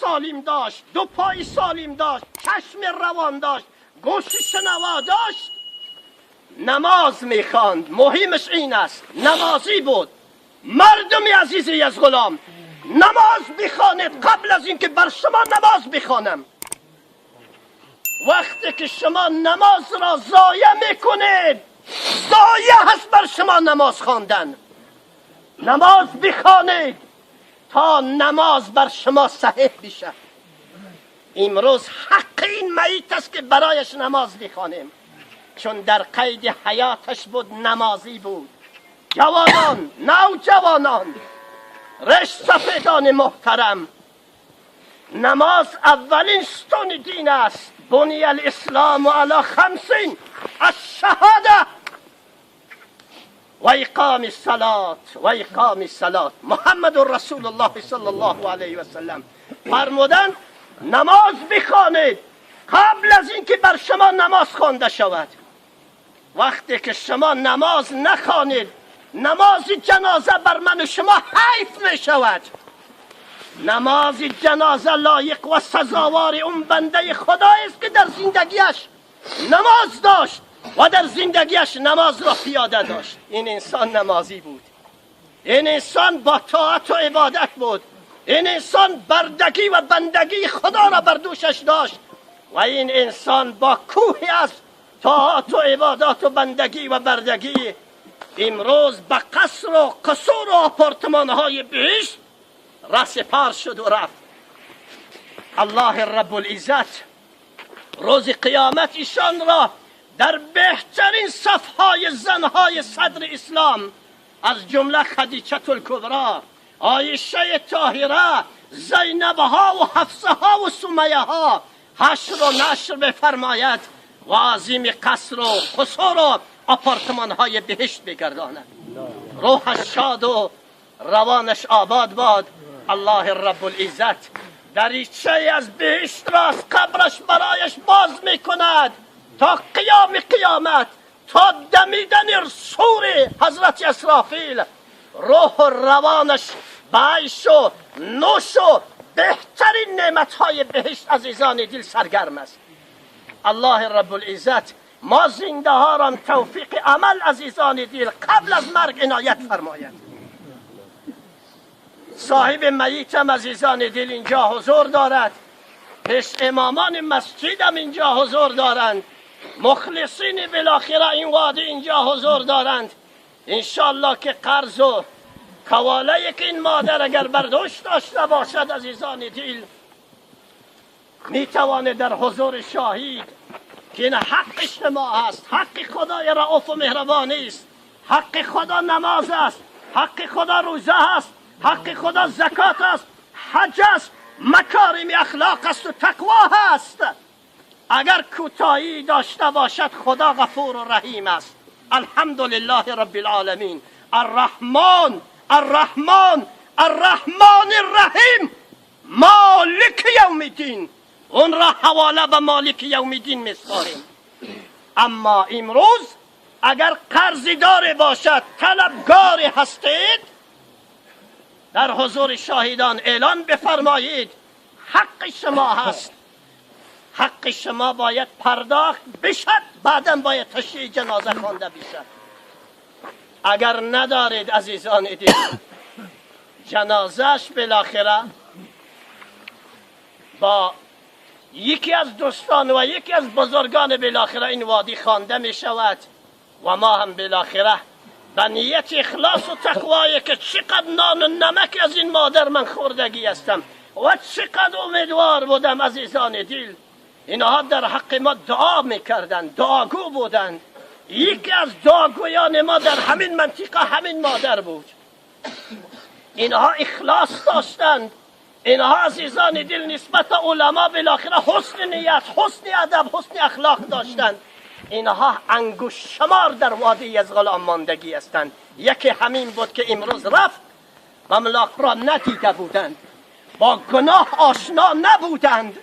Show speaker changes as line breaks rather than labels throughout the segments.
سالم داشت، دو پای سالم داشت، چشم روان داشت، گوش شنوا داشت، نماز میخواند. مهمش این است، نمازی بود. مردم عزیزی از غلام، نماز بخوانید قبل از اینکه بر شما نماز بخوانم. وقتی که شما نماز را ضایع میکنید، ضایع هست بر شما نماز خواندن. نماز بخوانید تا نماز بر شما صحیح بشه. امروز حق این میت است که برایش نماز بخوانیم، چون در قید حیاتش بود، نمازی بود. جوانان، نوجوانان، ریش سفیدان محترم، نماز اولین ستون دین است. بنی الاسلام علی خمس: الشهاده و اقام الصلاة و اقام الصلاة. محمد رسول الله صلی الله علیه و سلم فرمودند نماز بخوانید قبل از اینکه بر شما نماز خوانده شود. وقتی که شما نماز نخوانید، نماز جنازه بر من و شما حیف می شود. نماز جنازه لایق و سزاوار اون بنده خدا است که در زندگیش نماز داشت و در زندگیش نماز را پیاده داشت. این انسان نمازی بود، این انسان با طاعت و عبادت بود، این انسان بردگی و بندگی خدا را بر دوشش داشت و این انسان با کوهی از طاعت و عبادات و بندگی و بردگی امروز به قصر و قصور و آپارتمان های بهشت رهسپار شد و رفت. الله رب العزت روز قیامت ایشان را در بهترین صفهای زنهای صدر اسلام، از جمله خدیجه الکبرا، عایشه طاهره، زینب ها و حفصه ها و سمیه ها حشر و نشر بفرماید و عظیم قصر و قصور و آپارتمان های بهشت بگرداند. روحش شاد و روانش آباد باد. الله رب العزت دریچه از بهشت را از قبرش برایش باز میکند تا قیام قیامت، تا دمیدن صور حضرت اسرافیل. روح و روانش به عیش و نوش و بهترین نعمتهای بهشت، عزیزان دل، سرگرم است. الله رب العزت ما زنده ها را توفیق عمل، عزیزان دل، قبل از مرگ عنایت فرماید. صاحب میت هم، عزیزان دل، اینجا حضور دارد، پیش امامان مسجد هم اینجا حضور دارند، مخلصین بالاخره این وادی اینجا حضور دارند. انشالله که قرض و قواله که این مادر اگر برداشت داشته باشد، عزیزان دل، میتوانه در حضور شاهید که این حق شما است، حق خدای رؤوف و مهربانی است. حق خدا نماز است، حق خدا روزه است، حق خدا زکات است، حج است، مکارم اخلاق است و تقوا هست. اگر کوتاهی داشته باشد، خدا غفور و رحیم است. الحمد لله رب العالمین، الرحمن الرحمن الرحمن الرحیم، مالک یوم الدین. اون را حواله به مالک یوم الدین میسپاریم. اما امروز اگر قرضی داره باشد، طلبگار هستید، در حضور شاهدان اعلان بفرمایید. حق شما هست، حق شما باید پرداخت بشد، بعدا باید تشییع جنازه خوانده بشد. اگر ندارید، عزیزان دل، جنازهش بالاخره با یکی از دوستان و یکی از بزرگان بالاخره این وادی خوانده می شود و ما هم بالاخره به نیت اخلاص و تقوایی که چقدر نان و نمک از این مادر من خوردگی هستم و چقدر امیدوار بودم، عزیزان دل، اینها در حق ما دعا میکردند، دعاگو بودند. یکی از دعاگویان ما در همین منطقه همین مادر بود. اینها اخلاص داشتند. اینها، عزیزان دل، نسبت علما بالاخره حسن نیت، حسن ادب، حسن اخلاق داشتند. اینها انگشت شمار در وادی یزغلام ماندگی هستند. یکی همین بود که امروز رفت و ملاق را ندیده بودند، با گناه آشنا نبودند.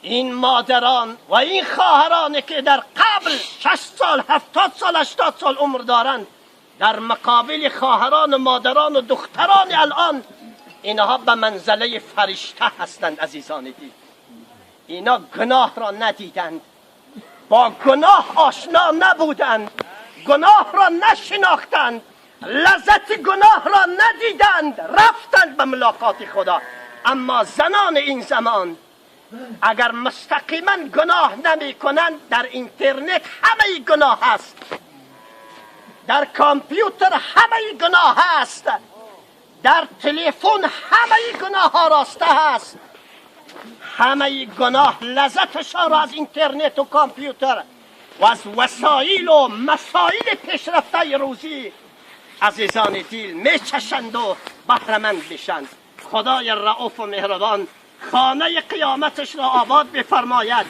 این مادران و این خواهران که در قبل 60 سال، 70 سال، 80 سال عمر دارند، در مقابل خواهران و مادران و دختران الان اینها به منزله فرشته هستند عزیزان دید. اینا گناه را ندیدند، با گناه آشنا نبودند، گناه را نشناختند، لذت گناه را ندیدند، رفتند به ملاقات خدا. اما زنان این زمان اگر مستقیما گناه نمی کنند، در اینترنت همه گناه هست، در کامپیوتر همه گناه هست، در تلفن همه گناه ها راسته هست. همه گناه لذتشان را از اینترنت و کامپیوتر و از وسایل و مسائل پیشرفته روزی عزیزان دل میچشند و بهره‌مند میشند. خدای رؤوف و مهربان خانه قیامتش را آباد بفرماید،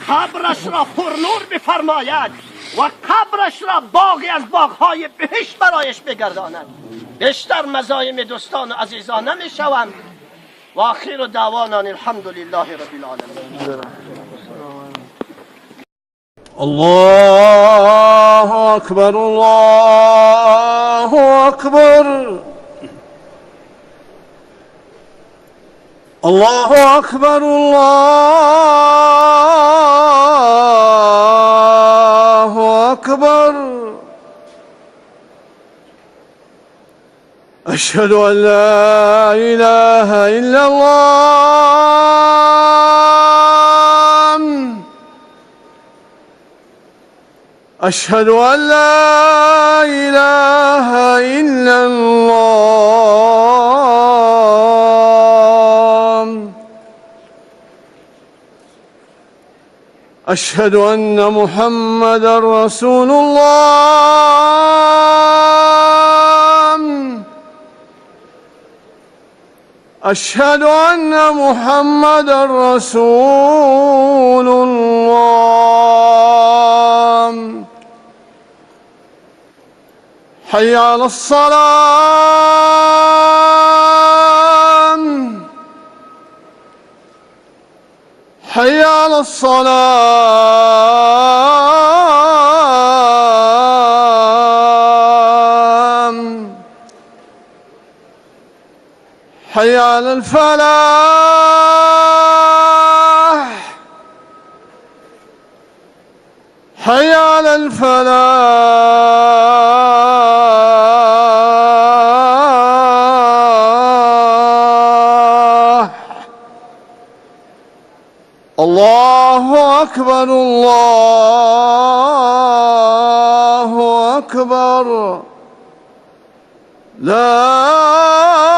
قبرش را پرنور بفرماید و قبرش را باغی از باغهای بهشت برایش بگرداند. بیشتر مزاحم دوستان و عزیزان نمیشوم. و آخر دعوانا الحمد لله رب العالمین.
الله اکبر، الله اکبر، الله اکبر، الله اکبر. أشهد أن لا إله إلا الله. أشهد أن لا إله إلا الله. أشهد أن محمدا رسول الله. أشهد أن محمدا رسول الله. حي على الصلاة، حي على الصلاة. حي على الفلاح، حي على الفلاح. الله أكبر، الله أكبر، لا